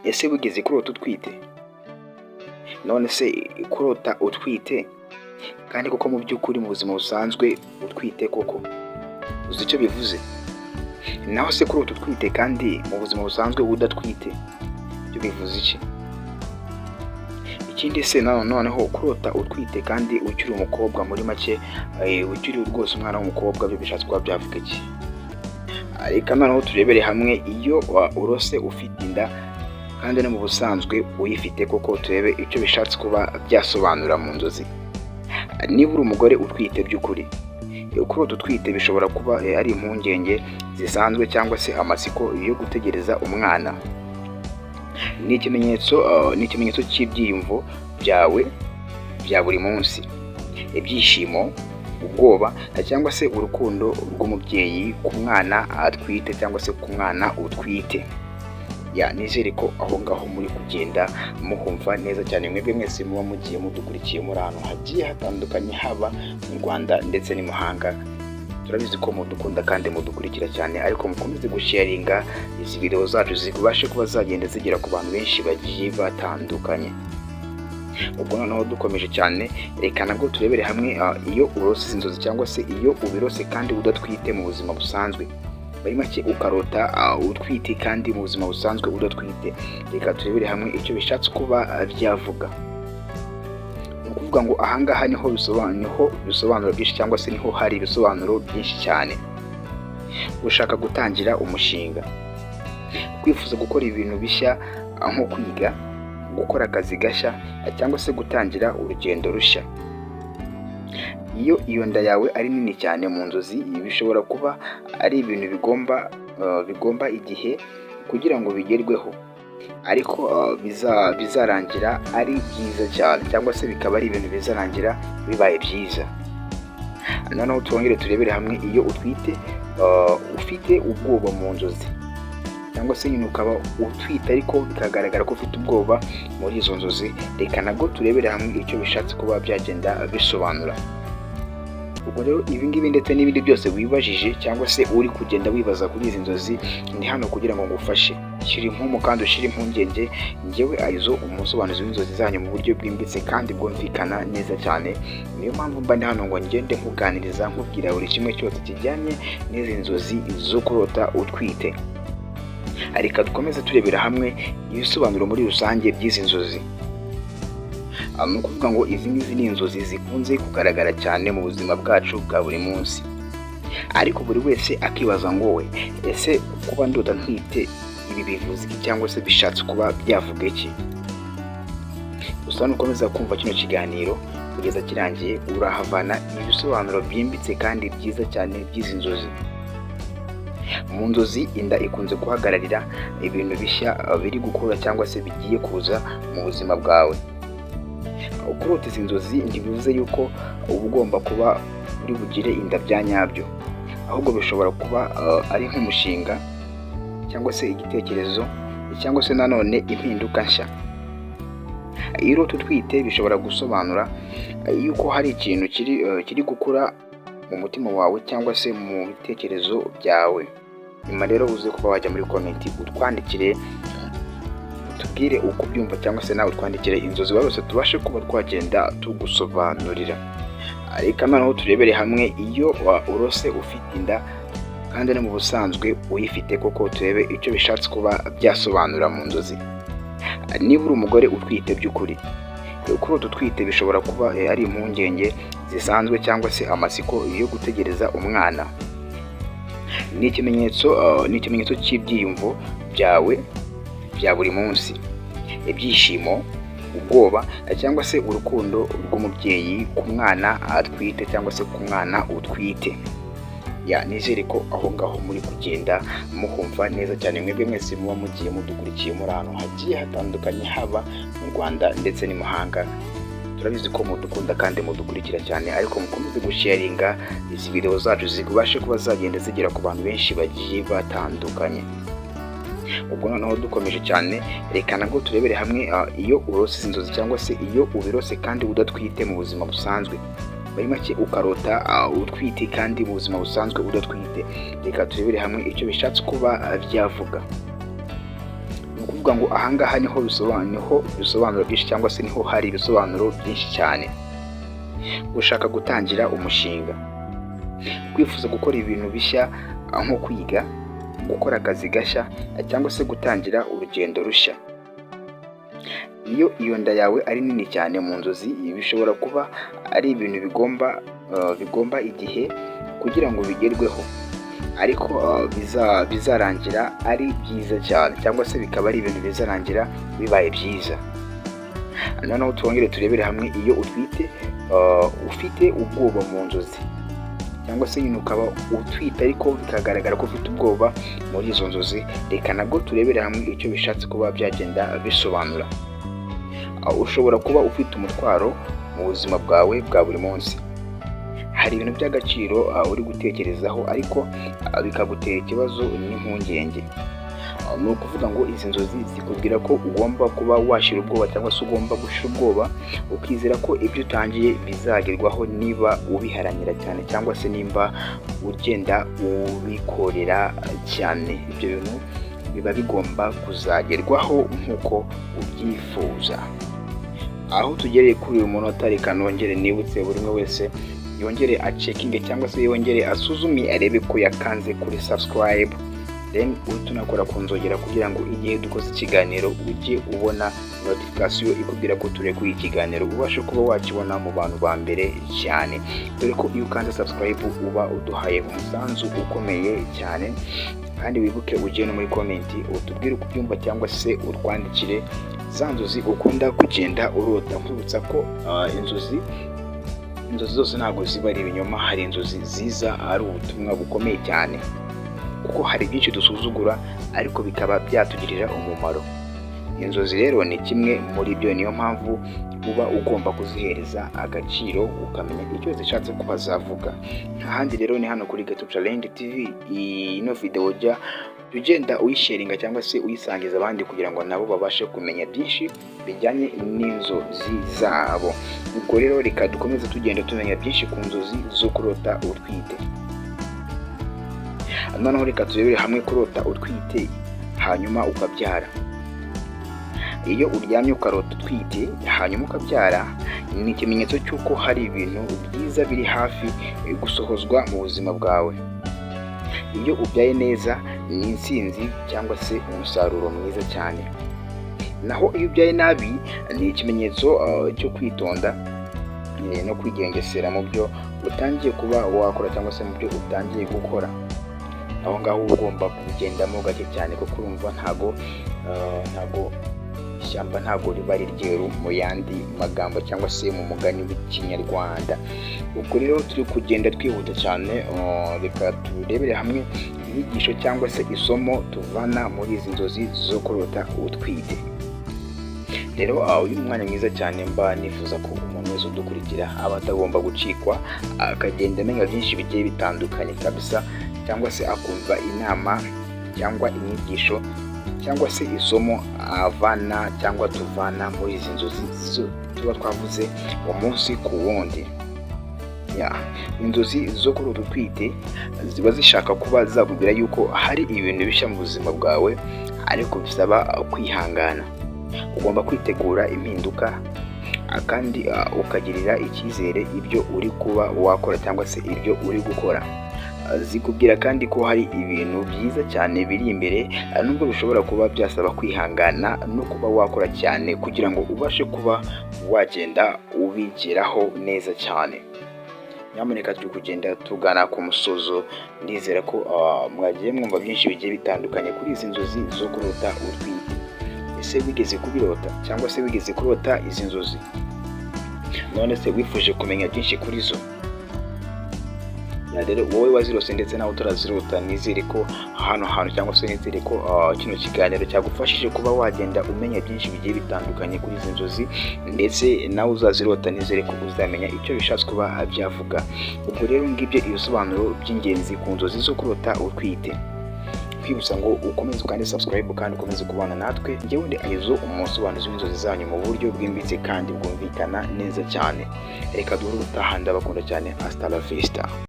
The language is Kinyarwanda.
Ese wigeze kurota utwite? None se kurota utwite kandi koko mu by'ukuri mu buzima busanzwe utwite koko, uzi icyo bivuze? Naho se kurota utwite kandi mu buzima busanzwe udatwite, byo bivuze iki? Ikindi se noneho kurota utwite kandi ukiri umukobwa, muri make ukiri rwose umwana w'umukobwa, byo bishatse kuba byavuga iki? Reka noneho turebere hamwe iyo urose ufite inda kandi no mu busanzwe uyifite koko, turebe icyo bishatse kuba byasobanura mu nzozi. Niba uri umugore utwite by'ukuri, kurota utwite bishobora kuba ari impungenge zisanzwe cyangwa se amatsiko yo gutegereza umwana. Ni ikimenyetso cy'ibyiyumvo byawe bya buri munsi, ibyishimo, ubwoba cyangwa se urukundo rw'umubyeyi ku mwana atwite cyangwa se ku mwana utwite. Ya, nizere ko aho ngaho muri kugenda muhumva neza cyane, mwebwe mwese muba mugiye mudukurikiye muri ahantu hagiye hatandukanye, haba mu Rwanda ndetse n'imahanga. Turabizi ko mudukunda kandi mudukurikira cyane, ariko mukomeze gusharinga izi video zacu zibashe kuba zagenda zigera ku bantu benshi bagiye batandukanye. Ubwo noneho dukomeje cyane, reka nabwo turebere hamwe iyo urose izi nzozi cyangwa se iyo ubirose kandi udatwite mu buzima busanzwe, muri make ukarota utwite kandi mu buzima busanzwe udatwite. Reka turebere hamwe icyo bishatse kuba byavuga. Ni ukuvuga ngo ahangaha niho bisobanuro byinshi cyangwa se niho hari ibisobanuro byinshi cyane. Gushaka gutangira umushinga, kwifuza gukora ibintu bishya nko kwiga, gukora akazi gashya cyangwa se gutangira urugendo rushya. Iyo iyo nda yawe ari nini cyane mu nzozi, bishobora kuba ari ibintu bigomba igihe kugira ngo bigerweho, ariko bizarangira ari byiza cyane cyangwa se bikaba ari ibintu bizarangira bibaye byiza. Noneho twongere turebere hamwe iyo utwite ufite ubwoba mu nzozi, cyangwa se nyine ukaba utwite ariko bikagaragara ko ufite ubwoba muri izo nzozi. Reka nabwo turebere hamwe icyo bishatse kuba byagenda bisobanura. Ubwo rero ibi ngibi ndetse n'ibindi byose wibajije cyangwa se uri kugenda wibaza kuri izi nzozi, ni hano kugira ngo ngufashe. Shyira impumu kandi ushire impungenge, njyewe Ayizo, umusobanuzi w'inzozi zanyu mu buryo bwimbitse kandi bwumvikana neza cyane. Niyo mpamvu mba ndi hano ngo ngende nkuganiriza, nkubwira buri kimwe cyose kijyanye n'izi nzozi zo kurota utwite. Reka dukomeze turebera hamwe ibisobanuro muri rusange by'izi nzozi. Ni ukuvuga ngo izi ngizi ni inzozi zikunze kugaragara cyane mu buzima bwacu bwa buri munsi, ariko buri wese akibaza ngo: "We ese kuba ndota ntwite, ibi bivuze iki cyangwa se bishatse kuba byavuga iki?" Gusa nukomeza kumva kino kiganiro kugeza kirangiye, urahavana ibisobanuro byimbitse kandi byiza cyane by'izi nzozi. Mu nzozi, inda ikunze guhagararira ibintu bishya biri gukura cyangwa se bigiye kuza mu buzima bwawe. Kurota izi nzozi ntibivuze yuko uba ugomba kuba uri bugire inda bya nyabyo, ahubwo bishobora kuba ari nk'umushinga cyangwa se igitekerezo cyangwa se nanone impinduka nshya. Iyo urota utwite, bishobora gusobanura yuko hari ikintu kiri gukura mu mutima wawe cyangwa se mu bitekerezo byawe. Nyuma rero uze kuba wajya muri comment, utwandikire, utubwire uko ubyumva, cyangwa se nawe utwandikire inzozi warose, tubashe kuba twagenda tugusobanurira. Reka noneho turebere hamwe iyo urose ufite inda kandi no mu busanzwe uyifite koko, turebe icyo bishatse kuba byasobanura mu nzozi. Niba uri umugore utwite by'ukuri, kurota utwite bishobora kuba ari impungenge zisanzwe cyangwa se amatsiko yo gutegereza umwana. Ni ikimenyetso cy'ibyiyumvo byawe bya buri munsi, ibyishimo, ubwoba cyangwa se urukundo rw'umubyeyi ku mwana atwite cyangwa se ku mwana utwite. Ya, nizere ko aho ngaho muri kugenda muhumva neza cyane, mwebwe mwese muba mugiye mudukurikiye muri ahantu hagiye hatandukanye, haba mu Rwanda ndetse n'imahanga. Turabizi ko mudukunda kandi mudukurikira cyane, ariko mukomeze gusharinga izi video zacu zibashe kuba zagenda zigera ku bantu benshi bagiye batandukanye. Ubwo noneho dukomeje cyane, reka nabwo turebere hamwe iyo urose izi nzozi cyangwa se iyo ubirose kandi udatwite mu buzima busanzwe, muri make ukarota utwite kandi mu buzima busanzwe udatwite. Reka turebere hamwe icyo bishatse kuba byavuga. Ni ukuvuga ngo ahangaha niho bisobanuro Ukuvuga ngo ahangaha niho bisobanuro byinshi, cyangwa se niho hari ibisobanuro byinshi cyane. Gushaka gutangira umushinga, kwifuza gukora ibintu bishya nko kwiga, gukora akazi gashya cyangwa se gutangira urugendo rushya. Iyo iyo nda yawe ari nini cyane mu nzozi, bishobora kuba ari ibintu bigomba igihe kugira ngo bigerweho, ariko bizarangira ari byiza cyane, cyangwa se bikaba ari ibintu bizarangira bibaye byiza. Noneho twongere turebere hamwe iyo utwite ufite ubwoba mu nzozi, cyangwa se nyine ukaba utwite ariko bikagaragara ko ufite ubwoba muri izo nzozi. Reka nabwo turebere hamwe icyo bishatse kuba byagenda bisobanura. Ushobora kuba ufite umutwaro mu buzima bwawe bwa buri munsi. Hari ibintu by'agaciro uri gutekerezaho, ariko bikagutera ikibazo n'impungenge. Ni ukuvuga ngo izi nzozi zikubwira ko ugomba kuba washyira ubwoba, cyangwa se ugomba gushira ubwoba, ukizera ko ibyo utangiye bizagerwaho niba ubiharanira cyane, cyangwa se nimba ugenda ubikorera cyane. Ibyo bintu biba bigomba kuzagerwaho nk'uko ubyifuza. Aho tugereye kuri uyu munota, reka nongere nibutse buri umwe wese yongere acheckinge, cyangwa se yongere asuzume, arebe ko yakanze kuri subscribe, then uhite unakora ku nzogera kugira ngo igihe dukoze ikiganiro ujye ubona notification ikubwira ko turekuye ikiganiro, ubashe kuba wakibona mu bantu ba mbere cyane, dore ko iyo ukanze subscribe uba uduhaye umusanzu ukomeye cyane. Kandi wibuke ujye no muri comment utubwire uko ubyumva, cyangwa se utwandikire za nzozi ukunda kugenda urota. Nkwibutsa ko inzozi zose ntabwo ziba ari ibinyoma. Hari inzozi ziza ari ubutumwa bukomeye cyane, kuko hari byinshi dusuzugura ariko bikaba byatugirira umumaro. Inzozi rero ni kimwe muri byo. Niyo mpamvu uba ugomba kuzihereza agaciro, ukamenya icyo zishatse kuba zavuga. Nta handi rero, ni hano kuri Gato Challenge TV. Ino video jya ugenda uyisharinga cyangwa se uyisangiza abandi kugira ngo nabo babashe kumenya byinshi bijyanye n'inzozi zabo. Ubwo rero reka dukomeze tugenda tumenya byinshi ku nzozi zo kurota utwite. Noneho reka turebere hamwe kurota utwite hanyuma ukabyara. Iyo uryamye ukarota utwite hanyuma ukabyara, ni ikimenyetso cy'uko hari ibintu byiza biri hafi gusohozwa mu buzima bwawe. Iyo ubyaye neza, ni intsinzi cyangwa se umusaruro mwiza cyane. Naho iyo ubyaye nabi, ni ikimenyetso cyo kwitonda no kwigengesera mu byo utangiye kuba wakora, cyangwa se mu byo utangiye gukora. Aho ngaho uba ugomba kubigendamo gake cyane, kuko urumva ntago ishyamba ntago riba ari ryeru, mu yandi magambo, cyangwa se mu mugani w'Ikinyarwanda. Ubwo rero turi kugenda twihuta cyane. Reka turebere hamwe inyigisho cyangwa se isomo tuvana muri izi nzozi zo kurota utwite. Rero uyu ni umwanya mwiza cyane mba nifuza ko umuntu wese udukurikira aba atagomba gucikwa, akagenda amenya byinshi bigiye bitandukanye kabisa, cyangwa se akumva inama cyangwa inyigisho cyangwa se isomo avana cyangwa tuvana muri izi nzozi tuba twavuze umunsi ku wundi. Inzozi zo kurota utwite ziba zishaka kuba zakubwira yuko hari ibintu bishya mu buzima bwawe, ariko bisaba kwihangana. Ugomba kwitegura impinduka kandi ukagirira icyizere ibyo uri kuba wakora cyangwa se ibyo uri gukora. Zikubwira kandi ko hari ibintu byiza cyane biri imbere, nubwo bishobora kuba byasaba kwihangana no kuba wakora cyane kugira ngo ubashe kuba wagenda ubigeraho neza cyane. Nyamuneka, turi kugenda tugana ku musozo. Ndizera ko mwagiye mwumva byinshi bigiye bitandukanye kuri izi nzozi zo kurota utwite. Ese wigeze kubirota, cyangwa se wigeze kurota izi nzozi? None se wifuje kumenya byinshi kuri zo? Rero wowe wazirose ndetse nawe utarazirota, nizere ko hano hantu, cyangwa se nizere ko kino kiganiro cyagufashije kuba wagenda umenya byinshi bigiye bitandukanye kuri izi nzozi. Ndetse nawe uzazirota, nizere ko uzamenya icyo bishatse kuba byavuga. Ubwo rero ngibyo ibisobanuro by'ingenzi ku nzozi zo kurota utwite. Kwibutsa ngo ukomeze ukande subscribe kandi ukomeze kubana natwe. Njyewe ndi Ayizo, umusobanuzi w'inzozi zanyu mu buryo bwimbitse kandi bwumvikana neza cyane. Reka duhure ubutaha. Ndabakunda cyane. Hasta la vista.